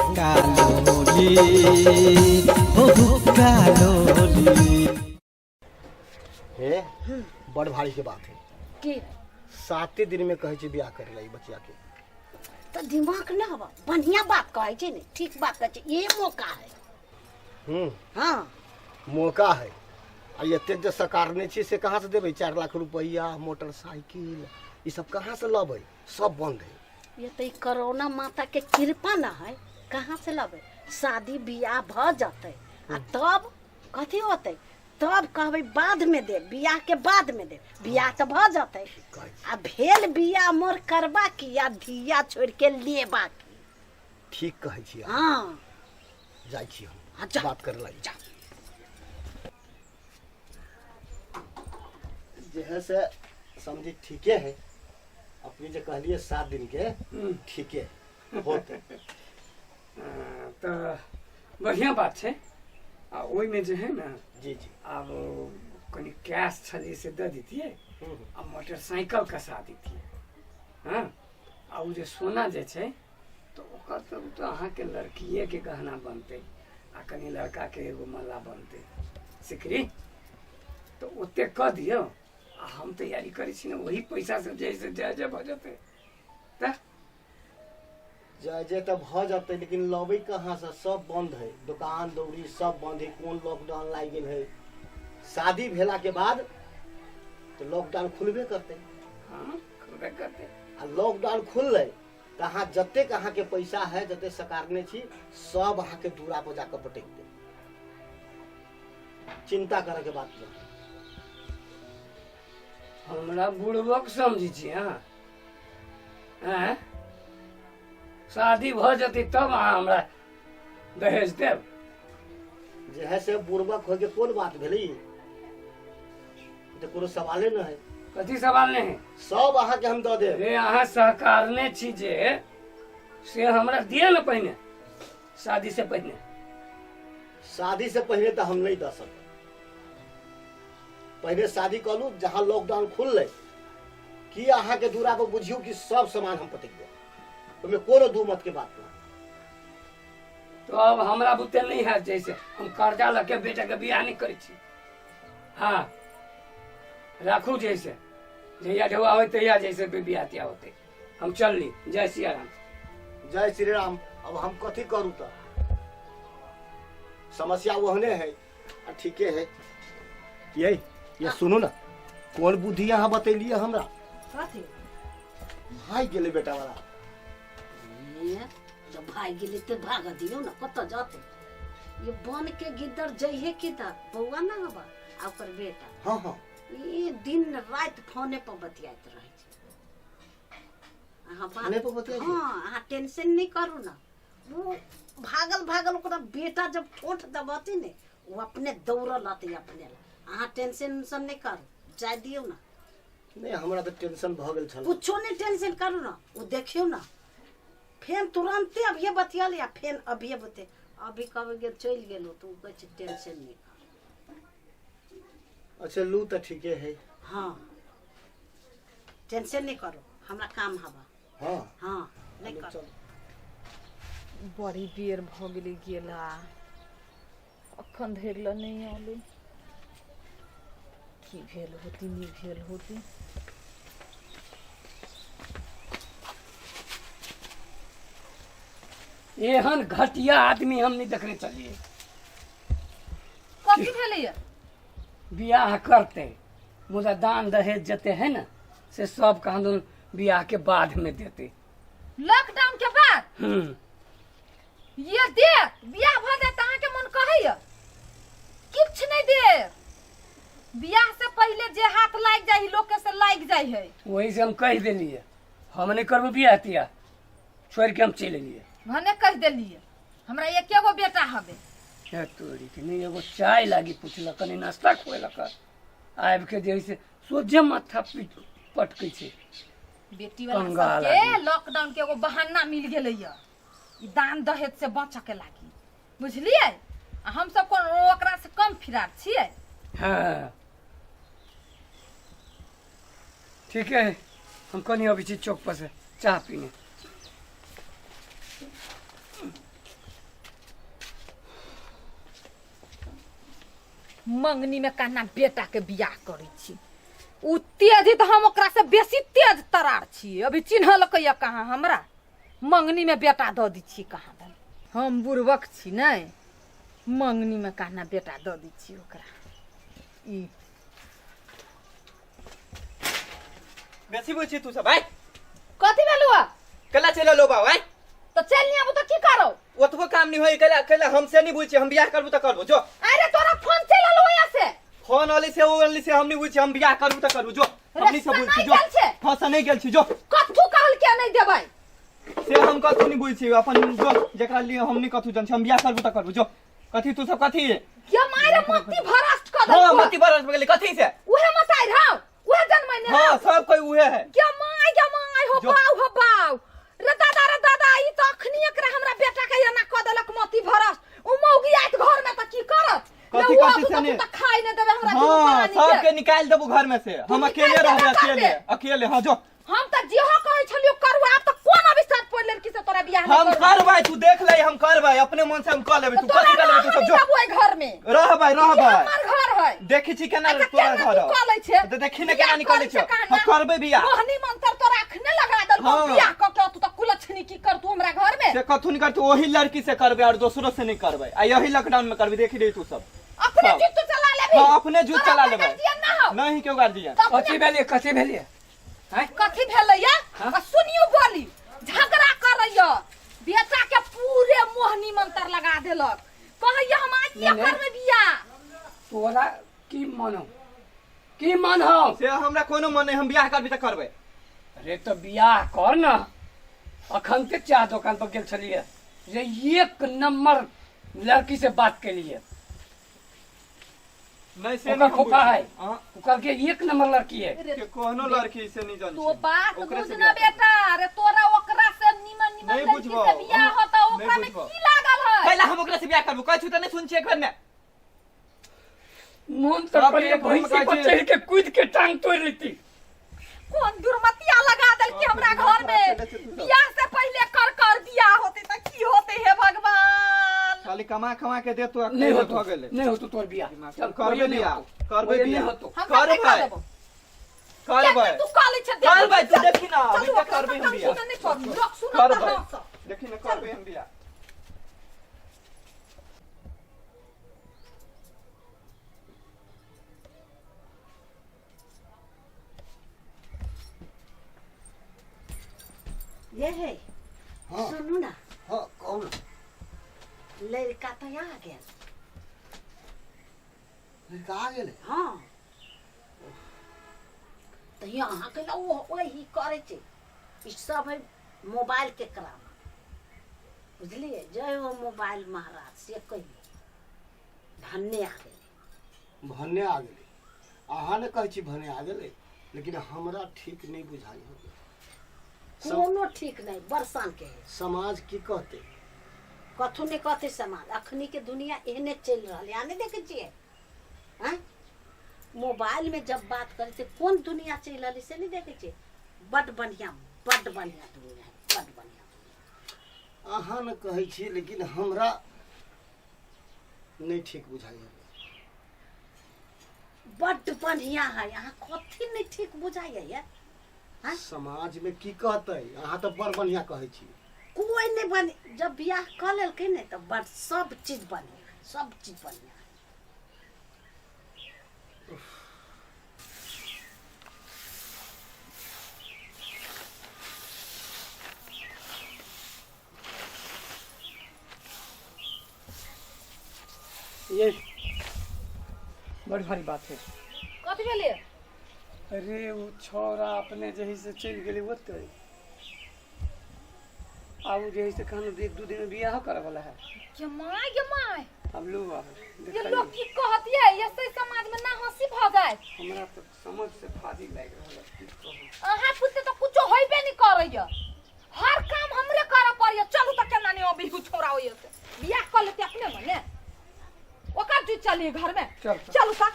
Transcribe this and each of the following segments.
हुक्का लोली, हो हुक्का लोली। हे बड़ भारी के बात है। की? साते दिन में कहै छै बियाह करे ला ई बचिया के। तऽ दिमाग ना हवा, बढ़िया बात कहै छै ने, ठीक बात कहै छै, ये मौका है। हाँ। मौका है आ एतेक जे सकारने छी से कहाँ से देबै? 4 लाख रुपैआ, मोटरसाइकिल, ई सब कहाँ से लबै? सब बंद है। ये तो ई कोरोना माता के कृपा ना है, कहाँ से लबै? शादी बियाह भ जतै आ तब कथी होतै? तब कहबै बाद में दे, बियाह के बाद में दे। बियाह तऽ भऽ जतै। कहै छी। आ भेल बियाह मोर करबा की आ धिया छोड़ के लेबा की? ठीक कहै छी अहाँ। हाँ। जाइ छी हम। हाँ, जा। बात करे लागी। जा। जे है से समझी ठीके है, अपने जे कहलिए 7 दिन के, ठीके होते। तऽ बढ़िआँ बात छै आ ओहिमे जे है ने, जी जी आब कनि कैश छलै से दऽ दितियै आ मोटरसाइकिल कसा दितियै। हँ, आ ओ जे सोना जे छै तऽ ओकर तऽ ओ तऽ अहाँके लड़किएके गहना बनतै आ कनि लड़काके एगो माला बनतै सिकरी, तऽ ओतेक कऽ दियौ आ हम तैयारी करै छी ने, ओही पैसासँ जे से जय जय भऽ जेतै तऽ। जय जय तऽ भऽ जेतै, लेकिन लबै कहाँसँ? सब बंद है, दुकान दौरी सब बंद है। कोन लॉकडाउन लागि गेल है? शादी भेला के बाद तऽ लॉकडाउन खुलबे करतै। हँ, खुलबे करतै। आ लॉकडाउन खुललै तऽ अहाँ जतेक अहाँके पैसा है, जतेक सकारने छी, सब अहाँके दूरा पर जाकऽ पटकि देब। चिंता करे के बात नहीं। हमरा बुड़बक समझै छी अहाँ? आँय, शादी भऽ जेतै तब अहाँ हमरा दहेज देब? जे है से बुड़बक होके कोन बात भेलै? ई तऽ कोनो सवाले न है। कथी सवाल नहीं है? सब अहाँके हम दऽ देब। रे, अहाँ सहकारने छी जे से हमरा दिअ ने पहिने, शादी से पहिने। शादी से पहले तऽ हम नहीं दऽ सकब। पहले शादी करू। जहाँ लॉकडाउन खुललै कि अहाँके दूरा पर बुझियौ कि सब सामान हम पटकि देब, ओहिमे कोनो दू मत के बात नहीं। तो अब हमरा बुते नहीं है, जैसे हम कर्जा लऽ के बेटा के बियाह नहीं करै छी। हाँ, राखू, जैसे जहिया ढौआ होय तहिया जैसे बियाह तियाह होते। हम चलली, जय सिया राम। जय श्री राम। अब हम कथी करू? तऽ समस्या ओहने है आ ठीके है। ये सुनू ना, कोन बुद्धि अहाँ बतेलिए हमरा? कथी? भागि गेलै बेटा वाला। ए, जब भागि गेलै तऽ भाग दियौ ने, कतऽ जतै? ये बन के गिद्दर जइहे किधर? बौआ ना हबा आ ओकर बेटा। हाँ हाँ ई दिन राति फोने पर बतियाइत रहै छै। अहाँ बात फोने पर बतियाइ छै? हाँ, अहाँ टेंशन नहि करू ने। ओ भागल भागल ओकरा बेटा जब ठोंठ दबती ने, ओ अपने दौड़ल अतै अपने ला। अहाँ टेंशन उंशन नहि करू, जाय दियौ ने। नहि, हमरा तऽ टेंशन भऽ गेल छल। कुछो नहि टेंशन करू ने। ओ देखियौ ने, फेन तुरन्ते अभिये बतियल या फेन अभिये बते अभी कब गेल, चलि गेल। तऽ ओ कहै छै टेंशन नहि कर। अच्छा, लू तऽ ठीके है। हाँ, टेंशन नहीं करो, हमरा काम हवा। हाँ, नहीं करो। चल। बड़ी बेर भऽ गेलै गेला, अखन धरि लए नहि अयलै। की भेल होती, नहि भेल होती? एहन घटिया आदमी हम नहीं देखने चलिए। कथी भेलैया? बियाह करते मुदा दान दहेज जते है ना से सब कानून बियाह के बाद में देते। लॉकडाउन के बाद? हम्म। ये देत, बियाह भऽ जायत, अहाँके मन कहैया किछु नहि देत। बियाह से पहिले जे हाथ लागि जाइ है लोक के से लागि जाइ है। वही से हम कह दिलिए, हम नहीं करबो बियाह तियाह, छोड़ के हम चलि एलिए। भने कहि देलिए, हमरा एके गो बेटा हबे। हे तोरी के, नहीं एगो चाय लागी पुछलक, कनी नाश्ता खुएलक, आबि के जे है से सोझे माथा पीट पटकै छै। बेटी वाला कंगाल सबके आदमी। लॉकडाउन के एगो बहाना मिल गेलै या ई दान दहेज से बचऽ के लागी, बुझलियै? आ हम सब कोन ओकरा से कम फिरार छियै? हाँ, ठीक है, हम कनी अबै छी चौक पर से चाह पीने। मंगनी में कहना बेटा के बियाह करै छी उ तेज ही तऽ हम ओकरा से बेसी तेज तरार छियै अभी चिन्हलकै कहाँ हमरा मंगनी में बेटा दऽ दै छियै कहाँ दन हम बुड़बक छी नहि मंगनी में कहना बेटा दऽ दै छियै ओकरा ई बेसी बोल छी तू सब आय कथी भेलु हँ? कला चलो लो बाबू आय तऽ चलि आबू तऽ की करो ओतबो काम नहीं होई कला कला हमसे नहीं बुझ हम बियाह करबू त करबू जो अरे तोरा फोन चलि एलौ यहाँ से फोन वाली से वो वाली से हम नहीं बुझ हम बियाह करबू त करबू जो हमनी से रास्ता बुझ नहीं जो गेल छै। फंसा नहीं गेल छी जो कथू कहल के नहीं देबै से हम कथू नहीं बुझ छी अपन जो जेकरा लिए हम नहीं कथू जन छी हम बियाह करबू त करबू जो कथी तू सब कथी ये मारे मती भरस्ट क हां देलको मती बरस गेली कथी से उहे मत आइ रहो उहे जन्मैने हां सब कोई उहे है क्या माय क्या माय हो जो- बाउ हो बाउ रे दादा रे दादा ई त अखनी एकरा हमरा बेटा के एना क देलक मती भरस उ मौगी आइत घर में त की करत कथी ले उ कथी आबू से त ने? तू त खाइ ने देबे हमरा दुनू हाँ प्राणी के। सबके निकाल देबू घर में से हम निकाल अकेले देबे रहबे करबे। अकेले अकेले हाँ जो हम त जेहो कहै छलियो करू आब त कोन अभिशाप पड़ि लड़की से तोरा बियाह हम करबै तू देख ले हम करबै अपने मन से हम कर लेबै त तू तोरा कथी कर लेबै तू सब जो रहऽ नहीं देबू एहि घर में रहबै ई रहबै हमर घर है देखी छी केना अच्छा, तोरा केना घर तू कऽ लै छे? तऽ देखी ने बियाह केना निकलै करै छै छे कहाँ हम करबै बियाह मोहनी मंत्र तोरा अखने लगा देलको हाँ। बियाह क के तू त कुलक्षणी की कर तू हमरा घर में से कथू नहीं करतू ओही लड़की से करबै और दोसरो से नहीं करबै आ यही लॉकडाउन में करबै देखी रही तू सब अपने हाँ। जुत तू चला लेबी हाँ अपने जूत तोरा चला कोई लेबै गार्जियन ना हो नहीं क्यों गार्जियन तऽ अपने कथी भेलियै कथी भेलियै आँय कथी भेलै या हाँ? आ सुनियो बोली झगड़ा करैया बेटा के पूरे मोहनी मंत्र लगा देलक कहैया हम आज नहीं, नहीं। करबै बियाह तोरा की मन हौ की मन हौ से हमरा कोनो मन नहीं हम बियाह करबी तऽ करबै अरे तो बियाह कर न अखन ते चाह दोकान पर गेल छलियै जे एक नंबर लड़की से बात केलियै नहीं से ओकर नहीं हम फूफा है बुझबै। अहाँ ओ कहलकै एक नंबर लड़की है के कोनो लड़की से नहीं जान तो बात ओकरे बुझ से ना बियाह करबै। बेटा अरे तोरा ओकरा से निमन निमन नहीं लड़की बुझबौ, से बियाह हम- होता नहीं ओकरा में बुझबौ। की लागल है पहला हम ओकरा से बियाह करबू कहै छु तऽ नहीं सुन छी एक बेर ने मोन तऽ बाप रे, करिए एक बेर में भैंसी पर कहै छै। चढ़ के कूद के टांग तोड़ लेती कोन दुर्मतिया लगा देलकी हमरा घर में बियाह से पहले कर कर बियाह होते त की होते हे भगवान खाली कमा कमा के दे तो नहीं होतो भऽ गेलै नहीं होतो तोर बियाह चल करबे कोई नहीं बियाह होतो। करबे कोई नहीं बियाह होतो हम सब नहीं करबै करबो। करबै कियाकि तू कॉलेज छै करबै तू देखी ना अभी चलू तक ओकरा करबै हम सब बियाह सुनऽ नहि पड़ू लोक सुनत तऽ करबै हँसत। देखी ना करबै हम बियाह ये है हाँ। सुनू ना हाँ कहू ना लड़का तऽ आ गेल लड़का आ गेलै हाँ तऽ यहाँ के ओ वही करै छै ई सब है मोबाइल के करामा बुझलियै जय हो मोबाइल महाराज से कहियौ भन्ने आ गेलै भने आ गेलै अहाँ ने कहै छी भने आ गेलै लेकिन हमरा ठीक नहि बुझाइ हो कोनो ठीक नहि बरसान के है समाज की कहतै कथू नहि कहतै समाज अखनी के दुनिया एहने चलि रहल है अहाँ नहि देखै छियै आँय मोबाइल में जब बात करै छै कोन दुनिया चलि रहल है से नहि देखै छियै बड बढ़िया बड बढ़िया दुनिया है बड बढ़िया दुनिया अहाँ ने कहै छी लेकिन हमरा नहि ठीक बुझाइ हो बड बढ़िया है अहाँ कथी नहि ठीक बुझाइए आँय? समाजमे की कहतै अहाँ तऽ बड़ बढ़िआँ कहै छी कोई नहीं बन जब बियाह कऽ लेलकै ने तऽ बड़ सब चीज बढ़िया सब चीज बढ़िया ये बड़ी भारी बात है कथी भेलै अरे ओ छौड़ा अपने जही से चलि गेलै ओतै आब ओ जे है से कहलहुँ एक दू दिन में बियाह करे वाला है गे my गे माय अब लू आब ये देखलियै। लोग की कहत ये ऐसे समाज में ना हंसी भ जाए हमरा तऽ समझ से फाजिल लागि रहल है की कहू अहाँ पुते तो कुछो होइबे नहीं करैया हर काम हमरे करऽ पड़ैया चलू तऽ केना नहीं अभी छोड़ा होइया से बियाह कर लेते अपने मने ओकर चीज चली घर में चल, चल। चलू सा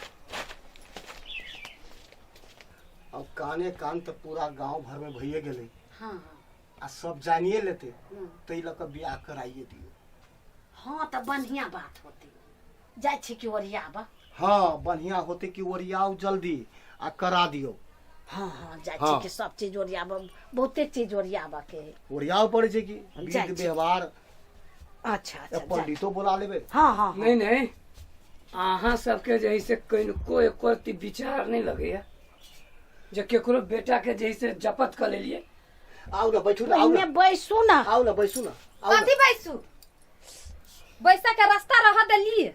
अब काने कान तऽ पूरा गाँव भरमे भइए गेलै हाँ आ सब जानिए लेतै हम्म। ताहि लऽ कऽ बियाह कराइए दियौ हाँ तऽ बढ़िया बात होती जाइ छी कि ओरियाबऽ। हाँ, बढ़िया होते कि ओरियाउ जल्दी आ करा दियो। हाँ हाँ, जाइ छी हाँ। कि सब चीज ओरियाबऽ, बहुते चीज ओरियाबऽ के है। ओरियाव पड़े छै कि जाइ विध छी। व्यवहार। अच्छा अच्छा, जाइ। पंडितो बोला लेबे। हाँ हाँ हाँ। नहीं नहीं, अहाँ सबके जे है से कनिको एको रत्ती विचार नहीं लगैया जे केकरो बेटा के जे है से जपत कऽ लेलियै। आउ ना बैठू ना, आउ पहिने ना। बैसू ना। आउ ना बैसू ना, आउ ना। कथी बैसू? बैसा के रास्ता रह देलिए।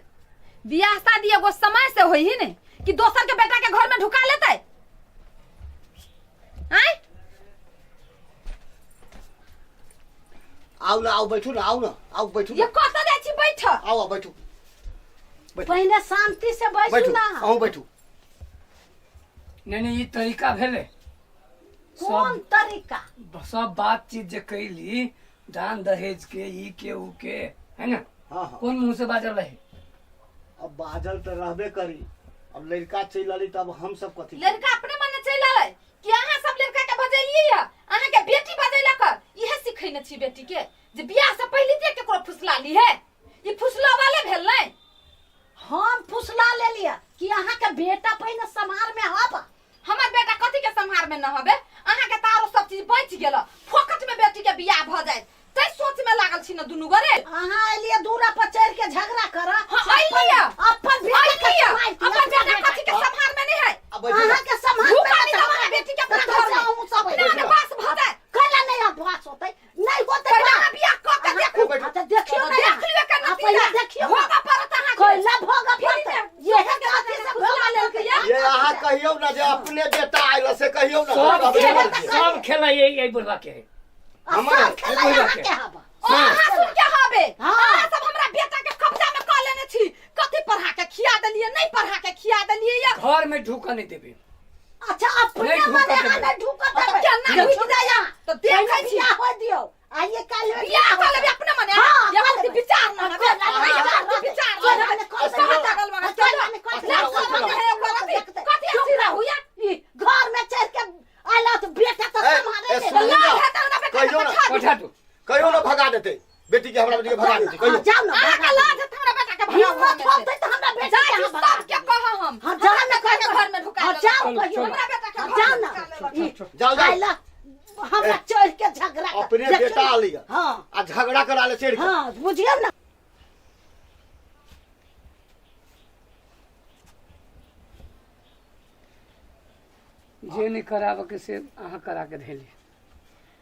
बियाह शादी एगो समय से होई ही ने कि दोसर के बेटा के घर में ढुका लेते आय। आउ ना, आउ बैठू ना, आउ ना, आउ बैठू ये ना। कतऽ जाइ छी बैठ? आउ आउ बैठू, बैठू। पहिने शांति से बैसू बैठू ना। अहूँ बैठू। नहीं नहीं, ई तरीका भेलै? कोन सब तरीका? सब बातचीत जे कैली दान दहेज के ई के ऊ के है ना? हाँ हाँ। कोन मुंह से बाजल रहे? अब बाजल तऽ रहबे करी, अब लड़का चलि अली तब हम सब कथी? लड़का अपने मने चलि अलै कि अहाँ सब लड़का के बजेलियै या अहाँ के बेटी बजेलक? इहे सिखैने छी बेटी के जे बियाह से पहिले जे केकरो फुसला ली है, ई फुसला वाले भेल नै? हम फुसला लेलियै कि अहाँ के बेटा पहिने समार में हब। हमर बेटा कथी के सम्हार में न हबे? अहाँ के तारो सब चीज बचि गेल, फोकट में बेटी के बियाह भ जाए तै सोच में लागल छी न दुनू गोरे। अहाँ एलियै दूरा पर चढ़ के झगड़ा कर। हाँ, अइलियै। अपन बेटा के अइलियै। सम्हारि दिअ, अपन बेटा कथी के सम्हार में नहीं है? अब बैठू ना। अहाँ के सम्हार में भूखा नहीं नहीं तऽ हमरा बेटी के अपना तऽ घर में। हमहूँ सब अपने अइबै। मने बास भ जाए। कैला नहीं अभ्यास होतै? नहीं होतै कैला बात। अहाँ बियाह कऽ के देखू। बैठू। अच्छा, देखियौ ना। देख लियौ एकर आ, नतीजा। पहिले देखियौ ना। भोगऽ पड़त अहाँके। कैला भोगऽ फिर पड़तै? ने इहे कथी से भोगऽ लेलकै? ये अहाँ कहियौ ना जे अपने बेटा आयल से कहियौ ना। सब अपने खेला मर्जी। सब खेला यही यही बुढ़वा के है। आ, हमर सब खेला बुढ़वा अहाँ के। के हब। ओ अहाँ सुन के हबे। हाँ। अहाँ सब हमरा बेटा के कब्जा में कऽ लेने छी। कथी पढ़ा के खिया देलियै, नहीं पढ़ा के खिया देलियै या? घर में ढुकऽ नहीं देबे। अच्छा, अपने नहीं ढुकऽ मने अहाँ देबै। नहीं ढुकऽ तऽ देबै। केना देखियौ ढुकि ना यहाँ। तऽ देखै पहिले छी। बियाह होय दियौ। आइए काल्हि बियाह कऽ लेबै अपने मने। हाँ, ये कऽ कथी लेबै। विचार न हबे। कोइ ये ना कथी विचार कोइ न ना हबे। कोइ कहाँ ना लागल बना? कोइ ना कोइ ना लाज शरम नहीं है ओकर अथी। कथी अथी रहू या? ई घर में चढ़ के आइला तऽ बेटा तऽ ए, सम्हारे ए, ने। सुनू ना। लाज है तऽ हमरा बेटा के कहियौ ना। पठा दियौ। कोठा तू कहियौ ना भगा देतै बेटी के, हमरा बेटी के भगा देतै हाँ, कहियौ। जाउ ना। अहाँके लाज है तऽ हमरा बेटा के भगाउ हिम्मत घरमे से। होतै तऽ हमरा बेटी जाइ के छी अहाँ भगा सबके देबै। कहऽ हम। हाँ, जाउ हमरा ना बेटा के कहियौ। घर में ढुका हाँ, लेलक। जाउ कहियौ। हमरा बेटा के हाँ, घर जाउ में ना। ढुका लेलक। ई, जाउ, जाउ। आइला हमरा चढ़ के झगड़ा कर- अपने देखियौ बेटा ना। आली हाँ आ झगड़ा करा ले चढ़ के। हाँ, बुझियौ ना। जे नहीं कराबऽ के से अहाँ करा के धेली।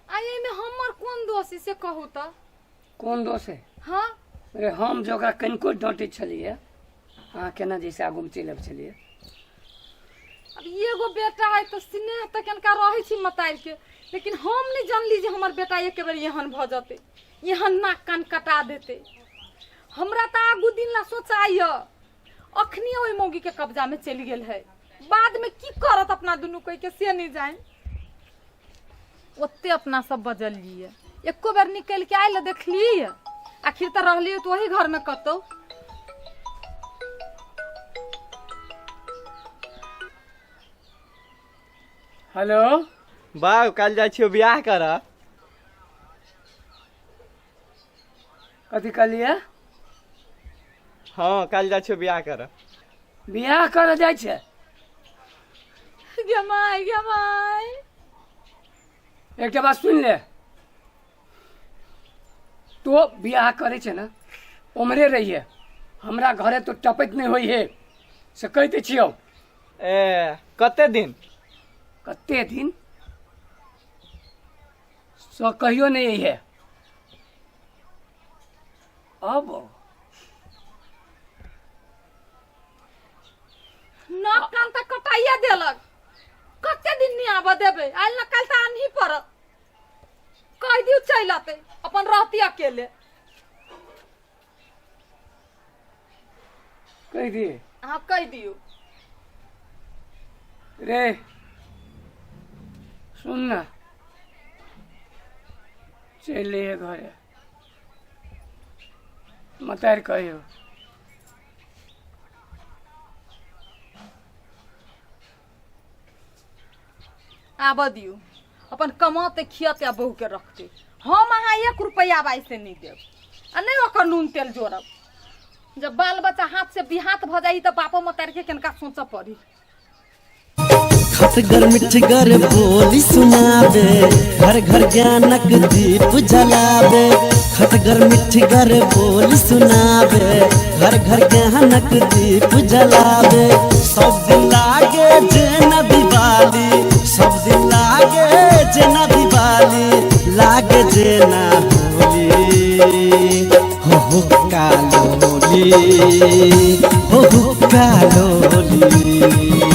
आ एहिमे हमर कोन दोष है से कहू तऽ? कोन दोष है? हाँ। अरे हम जे ओकरा कनिको डाँटै छलियै, अहाँ केना जैसे आगूमे चलि आबै छलियै। अब एगो बेटा है तऽ स्नेह तऽ कनिका रहै छै मतारि के, लेकिन हम नहि जानली जे हमर बेटा एक बेर एहन भऽ जेतै, एहन नाक कान कटा देतै। हमरा तऽ आगू दिन ला सोचाइए, अखनी ओहि मौगी के कब्जा में चलि गेल है, बाद में की करत अपना दुनू कोई के से नहीं जान। ओते अपना सब बजलियै, एको बेर निकलि के आयल देखलियै? आखिर तऽ रहलियै तऽ ओही घर में कतौ। हेलो बाउ, काल्हि जाइ छियौ बियाह करऽ। कथी कहलियै? हाँ, काल्हि जाइ छियौ बियाह करऽ। बियाह करऽ जाइ छै? गे माय, गे माय। एकटा बात सुनि ले, तो बियाह करै छै ने उम्हरे रहिए, हमरा घरे तो टपैत नहि होइ हे से कहि दै छियौ। ए कते दिन? कते दिन से कहियो नहि अइहे। अब नाक कान तऽ कटाइए देलक। कते दिन नहि आबऽ देबै? आयल ने काल्हि तऽ आनही पड़त। कहि दियौ चलि अतै, अपन रहती अकेले। कहि दिए? अहाँ कहि दियौ। रे सुन ना, चलि अइहे घरे, मतारि कहियो। आबऽ दियौ, अपन कमाते खियते आ बहूके रखते। हम अहाँ एक रुपैआ बाइ से नहि देब आ नहि ओकर नून तेल जोड़ब। जब बाल बच्चा हाथ से बिहात भऽ जाइ तऽ बापो मतारी के केनका सोचऽ पड़ी। खटगर मिठगर बोली सुनाबे, घर घर ज्ञानक दीप जलाबे। खटगर मिठगर बोली सुनाबे, घर घर ज्ञानक दीप जलाबे। सब दिन लागे जेना दिवाली, सब दिन लागे जेना दिवाली, लागे जेना होली। हो हो कालोली, हो हो कालोली।